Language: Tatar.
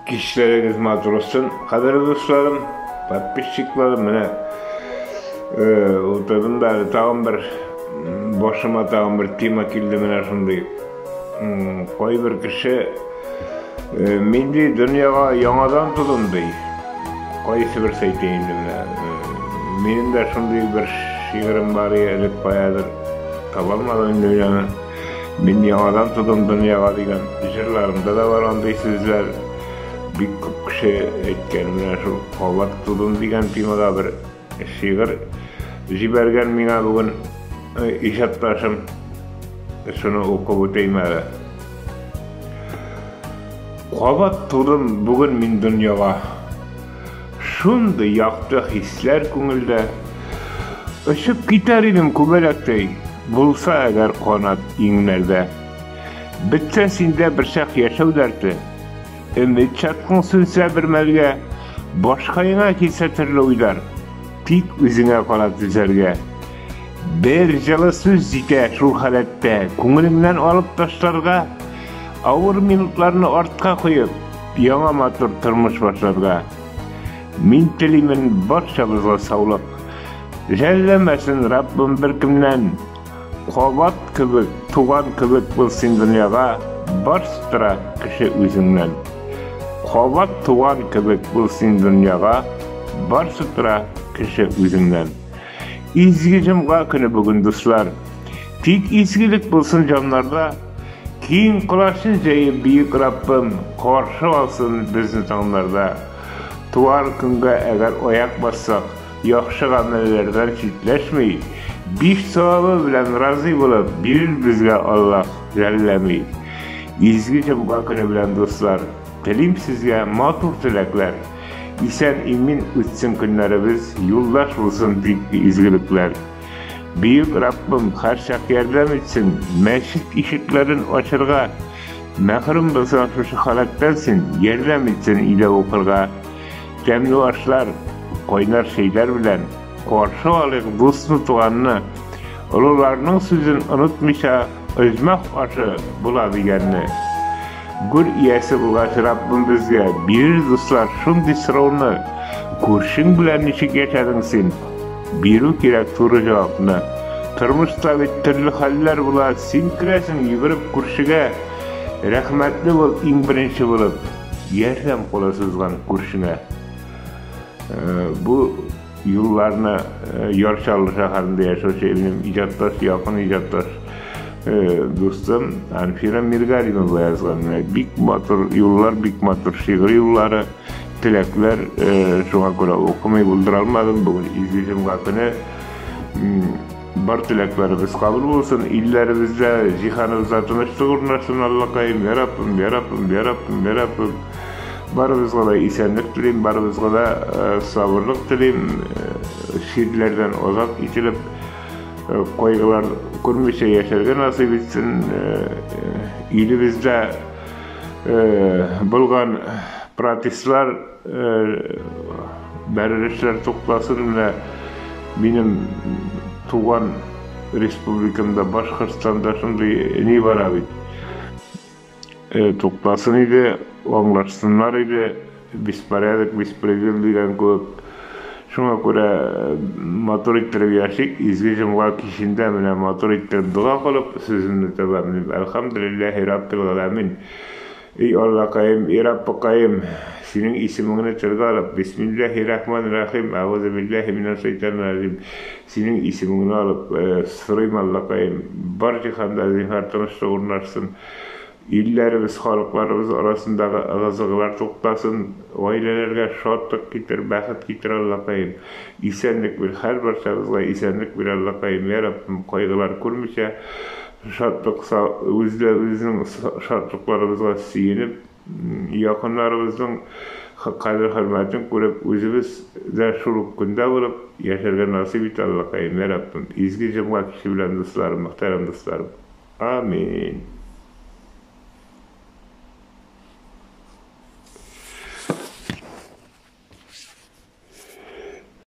Кичләрегез матур булсын, кадерле дусларым, подписчикларым. Менә утырдым да әле тагын бер башыма тагын бер тема килде менә шундый. Кайбер кеше мин ди дөньяга яңадан тудым ди. Кайсы берсе әйтә инде менә. Минем дә шундый бер шигырем бар элек каядыр таба алмадым инде мин аны. Мин яңадан тудым дөньяга дигән җырларымда да бар андый сүзләр. Бик күп кеше әйткән менә шул кабат тудым дигән темага бер шигырь җибәргән миңа бүген иҗатташым. Шуны укып үтәйм әле. Кабат тудым бүген мин дөньяга. Шундый якты хисләр күңелдә. Очып китәр идем күбәләктәй, Булса әгәр канат иңнәрдә. Бетсә синдә берчак яшәү дәрте, Өмет чаткың сүнсә бер мәлгә, Башкаеңа килсә төрле уйлар, Тик үзеңә кала түзәргә. Бер җылы сүз җитә шул халәттә, Күңелеңнән алып ташларга, Авыр минутларны артка куеп, Яңа матур тормыш башларга. Мин телимен барчабызга саулык. Жәлләмәсен Раббым беркемнән. Кабат кебек, туган кебек бул син дөньяга, Барс тора кеше үзеңнән. Кабат туган кебек бул син дөньяга, Барсы тора кеше үзеңнән. Изге җомга көне бүген, дуслар. Тик изгелек булсын җаннарда. Киң колачын җәеп бөек Раббым каршы алсын безне таңнарда. Туар көнгә әгәр аяк бассак, яхшы гамәлләрдән читләшми, биш савабы белән разый булып, бирер безгә Аллаһ жәлләми. Изге җомга көне белән, дуслар, телим сезгә матур теләкләр. Исән-имин үтсен көннәребез, юлдаш булсын тик изгелекләр. Бөек Раббым һәрчак ярдәм итсен, мәчет ишекләрен ачырга. Мәхрүм булсаң шушы халәттән син, ярдәм итсен өйдә укырга. Тәмле ашлар, кайнар чәйләр белән каршы алыйк дусны, туганны. Олыларның сүзен онытмыйча, оҗмах ашы була дигәнне. Гүр иясе булгач Раббым безгә бирер, дуслар, шундый сорауны. Күршең белән ничек яшәдең син? Бирү кирәк туры җавапны. Тормышта бит төрле хәлләр була, син керәсең йөгереп күршегә. Рәхмәтле бул иң беренче булып, ярдәм кулы сузган күршеңә. Бу юлларны Яр Чаллы шәһәрендә яшәүче минем иҗатташ, якын иҗатташ дустым Альфира Миргалимова язган. Менә бик матур юллар, бик матур шигырь юллары, теләкләр, шуңа күрә укымый булдыра алмадым. Бүген изге җомга көне. Бар теләкләребез кабул булсын, илләребездә, җиһаныбызда тынычлык урнашсын, Аллакаем, я Раббым, я Раббым, я Раббым, я Раббым. Барыбызга да исәнлек телим, барыбызга да сабырлык телим, чирләрдән азат ителеп, кайгылар күрмичә яшәргә насыйп итсен. Илебездә булган протестлар, бәрелешләр туктасын. Менә минем туган республикамда, Башкортстанда шундый ни бара бит. Туктасын иде, аңлашсыннар иде, беспорядок, беспредел дигән кебек. Шуңа күрә матур иттереп яшик, изге җомга кичендә менә матур иттереп дога кылып, сүземне тәмамлыйм. Әлхәмдүлилләһи раббил галәмин. Эй Аллакаем, эй Раббыкаем, синең исемеңне телгә алып, Бисмилләһи рахман рахим, әгъузу билләһи минәш шайтанир раҗим. Синең исемеңне алып, сорыйм, Аллакаем, бар җиһанда зинһар тынычлык урнашсын. Илләребез, халыкларыбыз арасындагы ыгы-зыгылар туктасын, гаиләләргә шатлык китер, бәхет китер, Аллакаем. Исәнлек бир, һәрбарчабызга исәнлек бир, Аллакаем, я Раббым, кайгылар күрмичә, шатлык үзебезнең шатлыкларыбызга сөенеп, якыннарыбызның кадер-хөрмәтен күреп, үзебез дә шул ук көндә булып, яшәргә насыйп ит, Аллакаем, я Раббым. Изге җомга киче белән, дусларым, мөхтәрәм дусларым. Амин.